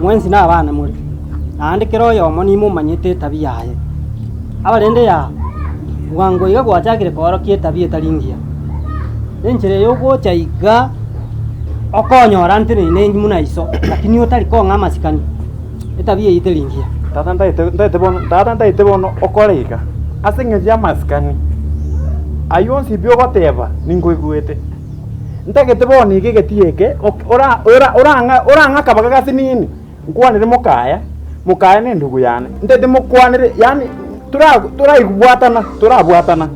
Mwensi nabana more, naende kera oyomo nimomanyete etabia yaye. Abarende yaa, bwango iga gwachakire koorokia etabia etari engiya. Enchera eye ogocha iga, okonyora nteneine buna iso, lakini otari kong'a amasikani, etabia eyio teri engiya. Tata ntagete ntagete bono tata ntagete bono okore iga, ase eng'encho y'amasikani, ayio onsi pi ogoteba ninkoigwete. Ntagete bono iga egetii eke ok ora ora orang'a orang'a akabaga gase nini, nkwanere mokaya, mokaya na endugu yane, ntagete mokwanere yaani tora toraigwatana torabwatana,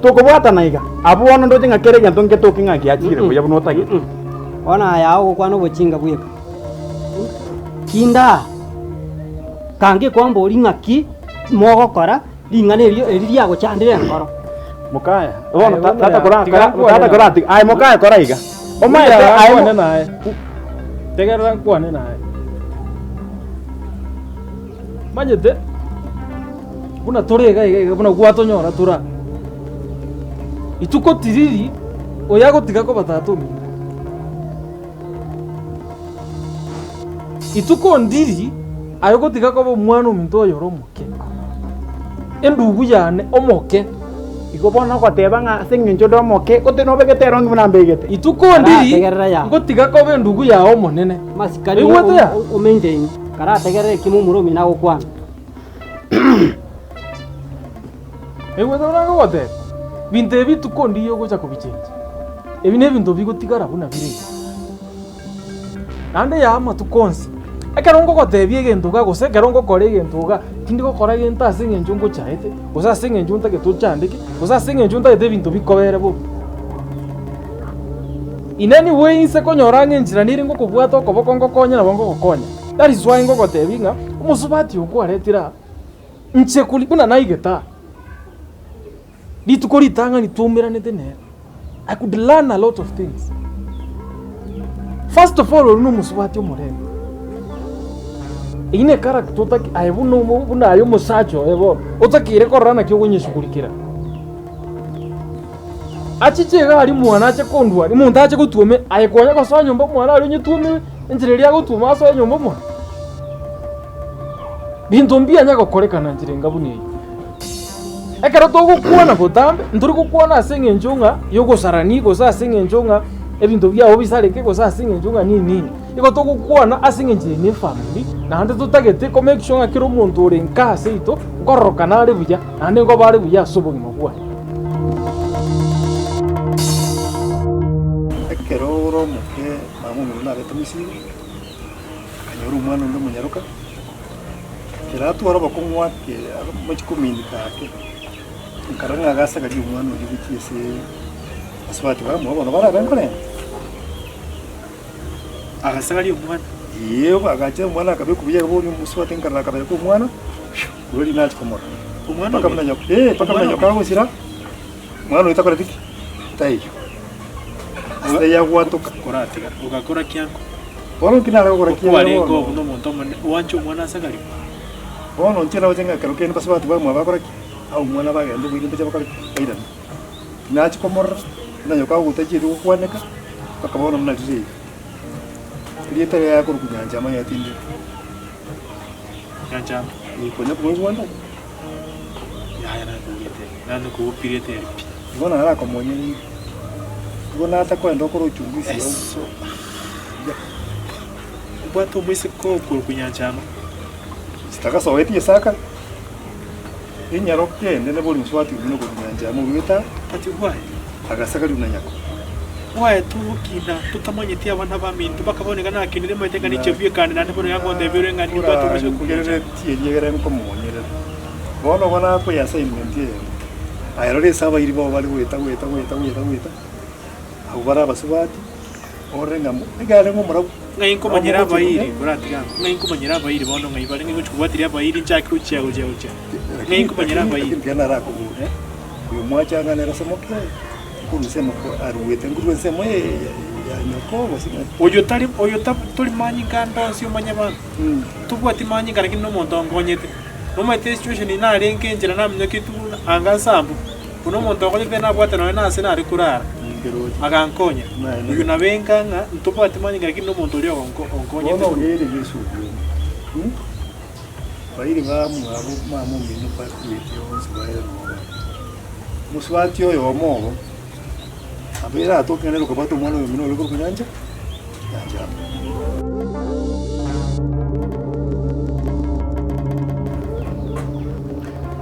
tokobwatana iga, abwo bono ndoche ng'a kera egento nketoke ng'a giachire buya buna otagete. Bono aye ogokwana obochinga bweka. Kinda aa, kange kwamboria ng'aki mogokora Ring'ana erio eri riagochandire enkoro. Mokaya, bono Aye, bono tata ya, kora tiga kora nkwane tata naye. kora tiga aye mokaya kora iga. Omaete Tegerera aye nkwane naye. Tegerera nkwane naye. Manyete, buna tore iga iga iga buna gwatonyora tore aa, rituko tiriri oyo agotiga koba tata omino. Rituko ndiri aye ogotiga koba omwana ominto oyore omoke, endugu yane omoke. Igo bono ogoteba ng'a ase engencho onde omoke, gose nobegete erongi buna mbegete. Rituko ndiri Karategerera ya. ngotiga koba endugu yao omonene. Amasikani Oigwete ya? o maintain. Karategerere eki momura omino agokwana. Oigwete buna ngogotebia? Binto ebi rituko ndiri ogocha kobichencha. Ebi nebinto bigotigara buna bire iga. Naende yaa amatuko onsi, ekero ngogotebia egento iga gose ekero ngokora egento iga, tindi gokora gento ase eng'encho ngochaete, gose ase eng'encho ntagete ochandeke, gose ase eng'encho ntagete ebinto bikobere bobe. In any way inse konyora ng'a enchera nere ngokobwata okoboko ngokonye nabo ngogokonya. That is why ngogotebia ng'a, omosubati oyo kwaretire aa, inche kori buna naigete aa. Rituko ritang'ani twaumeranete nere, I could learn a lot of things. First of all oria nomosubati omorembe. Eyio ne character otake aye buna omo buna aye omosacha oye bono, otakeire korora naki okonyeshughulikera. Achiche iga aria mwane ache kondwania, omonto ache gotwomera, aye konya gosoa nyomba mwane aria onyetwomerwe, enchera eria agotwoma asoe nyomba mwane. Binto mbianya gokorekana nchera enga buna eyio. Ekero togokwana botambe, ntori gokwana ase eng'encho ng'a y'ogosarania gose ase eng'encho ng'a ebinto biao bisareke gose ase eng'encho ng'a nini nini. Igo togokwana ase eng'encho eye ne efamiri, naende totagete ko make sure ng'a kera omonto ore nka ase yaito, nkororokana are buya, naende nkoba are buya ase obogima bwaye. Ekero ore omoke, mama omino nabete mosigo, akanyora omwana onde omonyaroka. Ekero atwara obokong'u ake amochie kominyoka ake, nkarora ng'a agasagaria omwana oyio gochia ase basubati bamwabo bono barabe nkorenda. Agasagaria omwana. Eeh agacha omwana akabekwa buya iga boria omosubati nkarora akabereka omwana, korwa riria nachia komorora. Omwana Mpaka oria? buna nyoka eh mpaka buna Omwana nyoka agosira, omwana oyio takoreti ki? Taiyo. Ase yagwatoka. Koratiga, ogakora kiango. Bono nki nare gokora kiagera Okwarenge bono? oo buna omonto omonene, oanche omwana ase agaribu. Bono inche naroche ng'a ekero kende basubati bamwabo bakora ki? Aa omwana bagenda oboiri mbache bakore ki? Bairane. Tinachia komorora, buna nyoka agotachieti gokwaneka, mpaka bono buna rire iga. Erieta riaye akorokwa Nyanchama onye tindi. Nyanchama. Eh, konya komoigwa onde? Yaya nakoigwete, nande kogopirete eri pi. Igo narakomonyereire. Igo natakoenda okore uchunguzi yao. Eso. Obwate omoiseke okorokwa Nyanchama. Chitagasoeti Isaka, enyaroka ende nabori mosubati omino okorokwa Nyanchama oruete aa, But why? agasagaria buna nyako. Why togokina totamanyeti abana baminto mpaka bono iga nakinire maete ng'a ninche bwekane naende bono iga ngontebia ore ng'a nimbwate omoiseke okorokwa Nyanchama. Orangereretie eriegere nkomonyerera. Bono igo nakoe assignment eyemo. Aye rora ase abairi bao bare goeta goeta goeta goeta goeta, abwo bare abasubati, orore ng'a ekero arenge omorabu. Ng'ai nkomanyera abairi, koratiga ango, ng'ai nkomanyera abairi bono ng'ai bare, ng'ai ngochia kobwatiria abairi nchake gochia gochia gochia, ng'ai nkomanyera abairi. Lakini tiga narakobore, oyo mwachang'ana ere ase moke oye, nkorwa ensemo ko aruete nkorwa ensemo eye ya nyoko gose ng'ai. Oyo tari oyo ta tori manyinga ande onsi omanye abanto, tobwati manyinga lakini na omonto onkonyete. Nomanyete esituation narenge enchera naminyoketi buna anga nsambu, buna omonto onkonyete nabwate nonye na ase nare korara. Nkeroche. Agankonya. Naende. Oyio nabenka ng'a ntobwati manyinga lakini nomonto oria ogonko onkonyete. Bono ogeire Yeso obuya. Bairi bamwabo mama omino bakuete bonsi baye roba. Mosubati oyomo obo, abeire atoke nere okobwata omwana oyomino ore korokwa nyancha, nyanchama.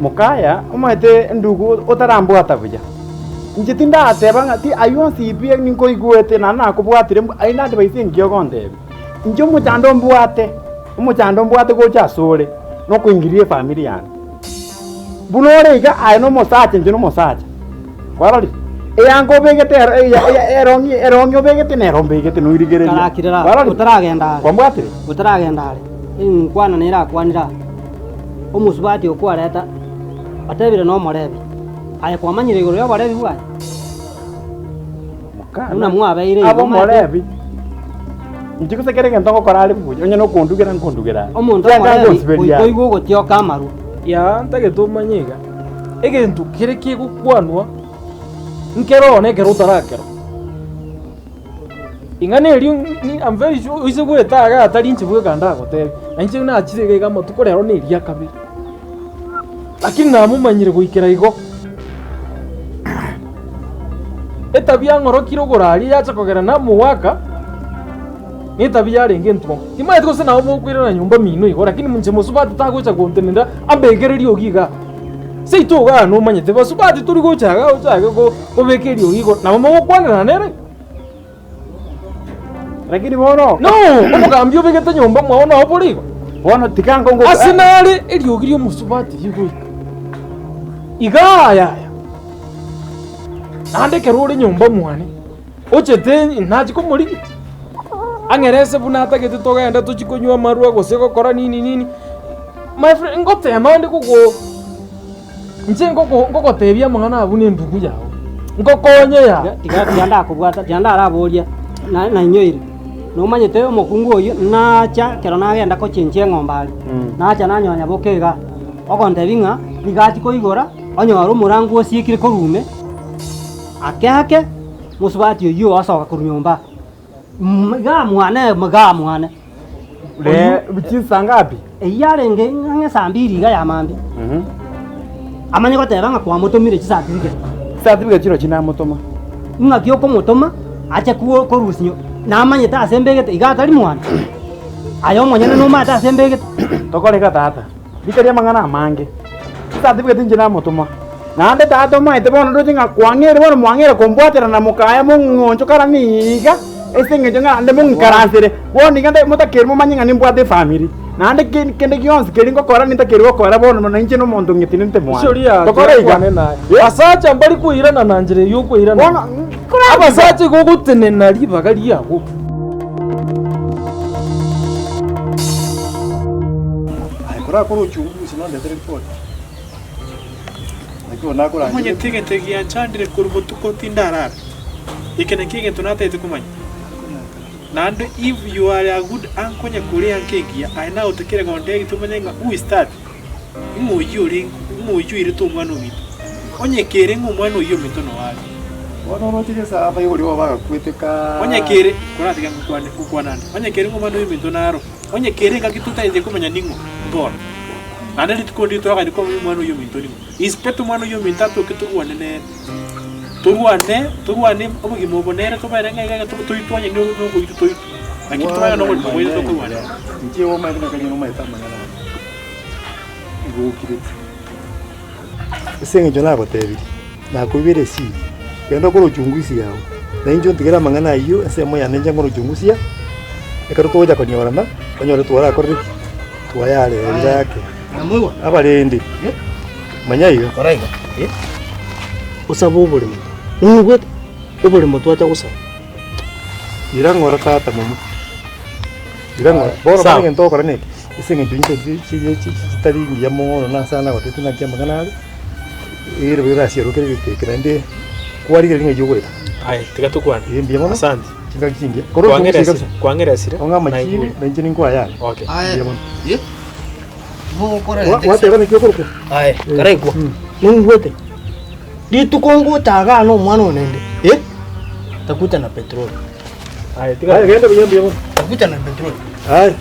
Mokaya, omanyete endugu otarambwata buya, inche tindateba ng'a ti aywo onsi pi ninkoigwete naende nakobwatire mbu aye nande baise engiya ogontebia. Inche omochando mbwate, omochando mbwate gocha asore, nokoingiria efamiri yane. Buna ore iga aye nomosacha inche nomosacha, kwarorire? Eyanga obegete ero eya eya erong'i erong'i obegete nero mbegete noirigereria. Karakirera, Kwarorire? otaragenda are. Kwambwatire? Otaragenda are, enkwana nere akwanire aa, omosubati okwareta, otebire nomorebi, aye kwamanyire igoro y'oborebi bwaye? Buna mwabeire igo Abe omanyete. omorebi, inche gose kera egento ngokora are buya, onye nokondugera nkondugera are. Omonto Kiagera omorebi ngonsiberia goika are. oigwe ogotioka amarwa. Yaa ntagete omanye iga, egento kere kegokwanwa nkero one ekero otarakero. Ing'ana erio ni I'm very sure oise goeta iga atari inche bweka ndagotebie, na inche nachire iga iga amatuko rero na eria kabere. Lakini namomanyire goikera igo. Etabia ang'orokire ogoraria yacha kogera namogoaka, na etabia yarenge entuoma. Timanyeti gose nabo mokoirana nyomba mino igo, lakini inche mosubati tagocha gontenenera ambekere eriogi igaa. Seito igaa nomanyete basubati tori gocha igaa ochake ko kobeka eriogi igo, nabo mogokwanerana nere. Lakini bono No, omogambi obegete nyomba mwao nao bore igo. bono tiga nkongo Ase nare eriogi ri'omosubati rigoika. Igaa yaya. Naende ekero ore nyomba mwane, ochete nachi komorigia, ang'ere ase buna atagete togende tochie konywa amarwa gose gokora nini nini, my friend ngotema ande gogo inche ngoko ngogotebia amang'ana aya buna endugu yago, ngokonye yaa. Tiga tiga ndakobwata, tiga ndaraboria, na nainyoire, nomanyete omokungu oyio nacha ekero nagenda gochenchia eng'ombe aria, nacha nanyonya boka igaa, ogontebia ng'a nigo achia koigora. Onyore omorango osiekire korwa ime, ake ake, mosubati oyio osoka korwa nyomba, igaa mwane igaa mwane. Re chinsa ngapi? Eyio yarenge ang'e saa mbiri iga ya mambia, amanye goteba ng'a kwamotomire chicertificate. Chicertificate chirochio namotoma. Ng'aki okomotoma, ache korusia nyo, namanyete ase mbegete, iga atari mwane, aye omonyene nomanyete ase mbegete. Tokore iga tata. Rika ri'amang'ana amange, chitatibweti inche namotoma. Naende tata omaete bono ndoche ng'a kwang'eire bono mwang'eire kombwatera na mokaya mong'oncho kara niiga, ase eng'encho ng'a naende mong'ikaransere. Bono iga nde motakeire momanye ng'a nimbwate efamiri, naende ke kende gionsi keria ngokora nintakeire gokora bono na inche nomonto ng'etinente mwane. Isori yaye Tokore iga. tokwane naye. Abasacha mbari koirana na nchera eyio okoirana. Bono Abasacha igo ogotenena ribaga riago. Aye korakore uchunguzi nondetere report. Naki bono nakorangeria. Omanyete egento gianchandire korwa botuko tindarara, eke nakio egento natagete komanya. Naende if you are a good uncle onye kore eanka engiya, aye nagotakere gontebia tomanye ng'a who is that, ng'a oyio orenge ng'a oyio oirete omwana ominto. Onye kere ng'a omwana oyio ominto noo are. Bono oroche gesa abaibori babo bagakwete kaa. Onye kere, koratiga ngokwane ngokwana ande, onye kere ng'a omwana oyo ominto naro, onye kere engaki totagete komanya ning'o, mbono. Naende rituko ndire toraganie komanya omwana oyio ominto ning'o. Inspector omwana oyio ominto atoke torwane nere, torwane torwane obogima obo nere tobere ng'a iga iga toitwe onye nogoitwa toitwe, lakini tobere noborimo bwaito tokorwana. Inche omanyete ng'a kanyene omanyete amang'ana aya, igo okirete. Ase eng'encho nagotebirie, nakoibera esiri, genda okore uchunguzi yao, na inche ontigere amang'ana ayio ensemo yane inche nkore uchunguzi ya, ekero togocha konyorana, onyore twarakorire ki? Twayarerire ake. Abarende, manya iga. Kora iga, osabe oboremo, noigwete? Oboremo twacha gosaba. Ira ng'ora tata momo, ira ng'ora. Bono Sawa. bono egento ogokora neke, ase eng'encho inche chi- chi- chi- chitari mbuya mono nase nagotebia naki amang'ana are, ere bo erasiarokere egento eke naende kwarigereria ng'ai ogoeta. Aye, tiga tokwane. Ee mbuya mono, Asante. chingaki chingiya. Korwa Kwang'eresire, kabisa. kwang'eresire. Ong'e amachibu, Naigure. na inche ninkoayare. Okay. Aye, Mbuya mono. eh, mogokora Wa- rende Wateba naki okorokwa? Aye, karaikwa, noigwete? Rituko ngocha igaa na omwana one inde, eh? Takuja na petroli. Aye, tiga. Aye, genda buya mbuya mono. Takuja na petroli. Aye.